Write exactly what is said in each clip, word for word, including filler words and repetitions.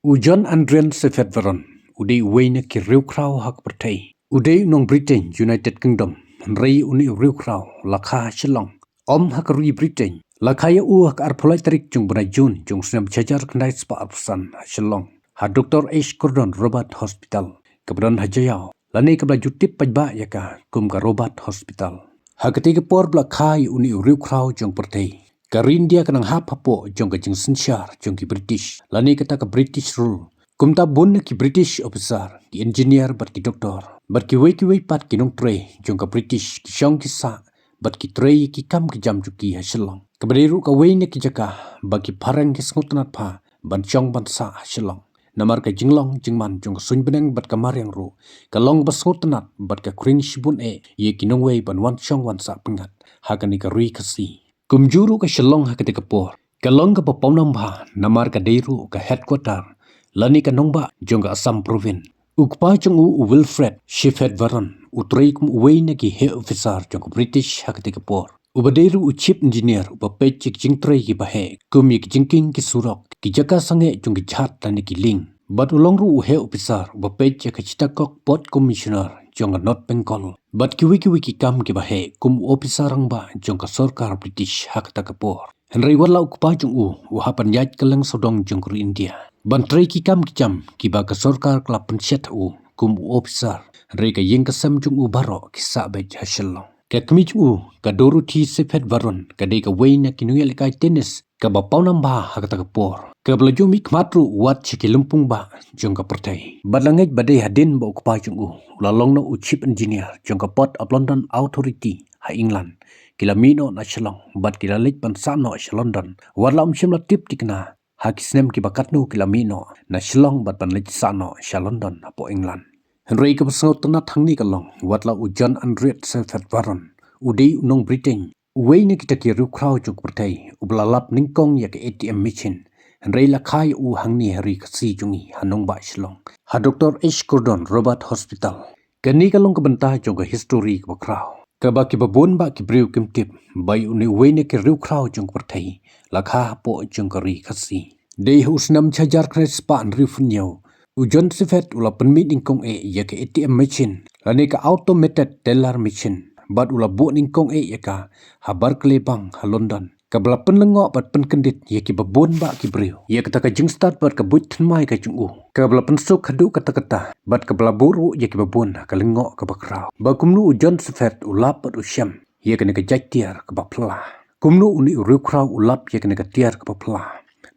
U John Adrian Seyfried Varron u dei uwei na ki riewkhraw ha ka pyrthei. U dei u nong Britain, United Kingdom, hynrei une u riewkhraw la kha ha Shillong. Ym ha ka ri Britain. La kha ïa u ha ka arphew lai tarik jong u bnai Jun jong u snem shihajar khyndai spah arphew san ha Shillong, ha Doctor H Gordon Roberts Hospital, kaba don ha Jaïaw, lane kaba la ju tip paidbah ïa ka kum ka Roberts Hospital. Ha katei ka por ba la kha ïa une u riewkhraw jong ka pyrthei, ka ri India ka nang hap hapoh jong ka jingsynshar jong ki British, lane kata ka British rule. Kumta bun na ki British officer, ki engineer bad ki doktor, bad kiwei kiwei pat ki nongtrei jong ka British ki shong ki sah bad ki trei ïa ki kam ki jam jong ki ha Shillong, kaba dei ruh kawei na ki jaka ba ki phareng ki sngewtynnat bha ban shong ban sah ha Shillong. Namar ka jinglong jingman jong ka suiñ bneng bad ka mariang ruh ka long ba sngewtynnat bad ka khring shibun eh ïa ki nongwei ban wan shong wan sah pyngngad ha kane ka ri Khasi. Kumjuh ruh ka Shillong ha katei ka por ka long kaba pawnam bha, namar ka dei ruh ka headquarter lane ka nongbah jong ka Assam Province. U kpa jong u, u Wilfred Seyfried Varron, u trei kum uwei na ki heh officer jong ka British ha katei ka por, uba dei ruh u chief engineer uba peit ïa ki jingtrei kiba heh, kum ïa ki jingkieng ki surok, ki jaka sangeh jong ki jhat lane ki lieng. Bad u long ruh u heh officer uba peit ïa ka Chittagong Port Commissioner jong ka North Bengal, bad kiwei kiwei ki kam kiba heh kum u officer rangbah jong ka sorkar British ha kata ka por. Hynrei wat la u kpa jong u u hap ban ïaid kylleng sawdong jong ka ri India ban trei ki kam ki jam kiba ka sorkar ka la pynshet ha u kum u officer, hynrei ka ïing ka sem jong u baroh ki sah beit ha Shillong. Ka kmie jong u, ka Dorothy Seyfried Varron, ka dei kawei na ki nongïalehkai tennis kaba pawnam bha ha kata ka por, kaba la ju mihkhmat ruh wat sha ki lympung bah jong ka pyrthei. Bad la ngeit ba dei hadien ba u kpa jong u u la long noh u chief engineer jong ka Port of London Authority ha England, ki la mih noh na Shillong bad ki la leit ban sah noh sha London. Wat la ym shym la tip thikna ha ki snem kiba katno ki la mih noh na Shillong bad ban leit sah noh sha London hapoh England. Hynrei kaba sngewtynnat hangne ka long, wat la u John Adrian Seyfried Varron u dei u nong Britain, uwei na kita ki riewkhraw jong ka pyrthei uba la lap nyngkong ïa ka A T M machine, hynrei la kha ïa u hangne ha ri Khasi jong ngi, ha nongbah Shillong, ha Doctor H Gordon Roberts Hospital. Kane ka long ka bynta jong ka histori kaba khraw, kaba kiba bun bah ki briew kim tip ba ïa une uwei na ki riewkhraw jong ka pyrthei la kha hapoh jong ka ri Khasi. Dei ha u snem shihajar khyndai spah hynriewphew hynñiew, u John Seyfried u la pynmih nyngkong eh ïa ka A T M machine, lane ka automated teller machine, bad u la buh nyngkong eh ïa ka ha Barclays Bank ha London, kaba la pynlyngngoh bad pynkyndit ïa kiba bun bah ki briew ïa kata ka jingstad bad ka buit thymmai ka jong u, kaba la pynsuk haduh katta katta, bad kaba la buh ruh ïa kiba bun ha ka lyngngoh kaba khraw ba kumno u John Seyfried u lap bad u shem ïa kane ka jait tiar kaba phylla. Kumno une u riewkhraw u lap ïa kane ka tiar kaba phylla?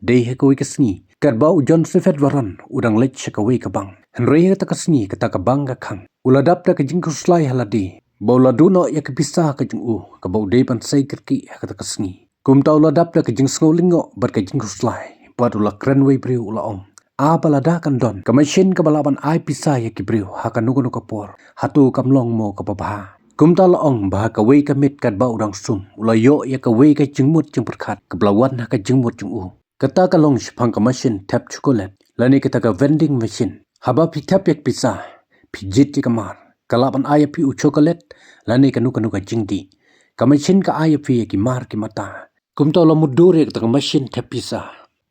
Dei ha kawei ka sngi, katba u John Seyfried Varron u dang leit sha kawei ka bank, hynrei ha kata ka sngi kata ka bank ka khang. U la dap da ka jingkhuslai ha lade ba u la duh noh ïa ka pisa ka jong u kaba u dei ban sei kyrkieh ha kata ka sngi. Kumta u la dap da ka jingsngew lyngngoh bad ka jingkhuslai, bad u la kren wei briew, u la ong, a, ba lada kan don ka machine kaba lah ban ai pisa ïa ki briew ha kano kano ka por, hato kam long mo kaba bha? Kumta la ong ba ha kawei ka miet katba u dang sum, u la ïoh ïa kawei ka jingmut jingpyrkhat kaba la wan ha ka jingmut jong u. Kata ka long shaphang ka machine thep chocolate, lane kata ka vending machine. Haba phi thep ïa ka pisa, phi jied ïa ka mar, ka lah ban ai ïa phi u chocolate lane kano kano ka jingdih. Ka machine ka ai ïa phi ïa ki mar ki mata. Kumta u la mutdur ïa kata ka machine thep pisa,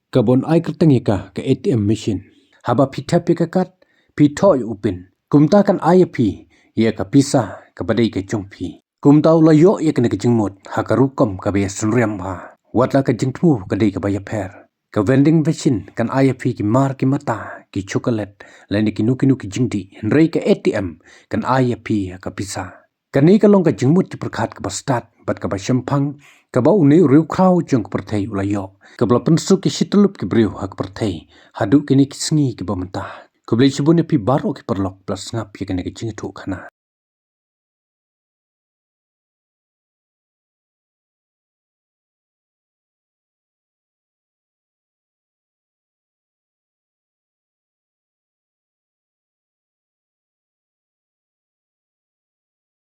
kaba un ai kyrteng ïa ka ka A T M machine. Haba phi thep ïa ka card, phi thoh ïa u pin, kumta kan ai ïa phi ïa ka pisa kaba dei ka jong phi. Kumta u la ïoh ïa kane ka jingmut ha ka rukom kaba ïasynriam bha. Wat la ka jingthmu ka dei kaba ïapher, ka vending machine kan ai ïa phi ki mar ki mata, ki chocolate, lane kino kino ki jingdih, hynrei ka A T M kan ai ïa phi ïa ka pisa. Kane ka long ka jingmut jingpyrkhat kaba stad bad kaba shemphang kaba une u riewkhraw jong ka pyrthei u la ïoh, kaba la pynsuk ïa shi tyllup ki briew ha ka pyrthei haduh kine ki sngi kiba mynta. Khublei shibun ïa phi baroh ki paralok ba la sngap ïa kane ka jingïathuhkhana.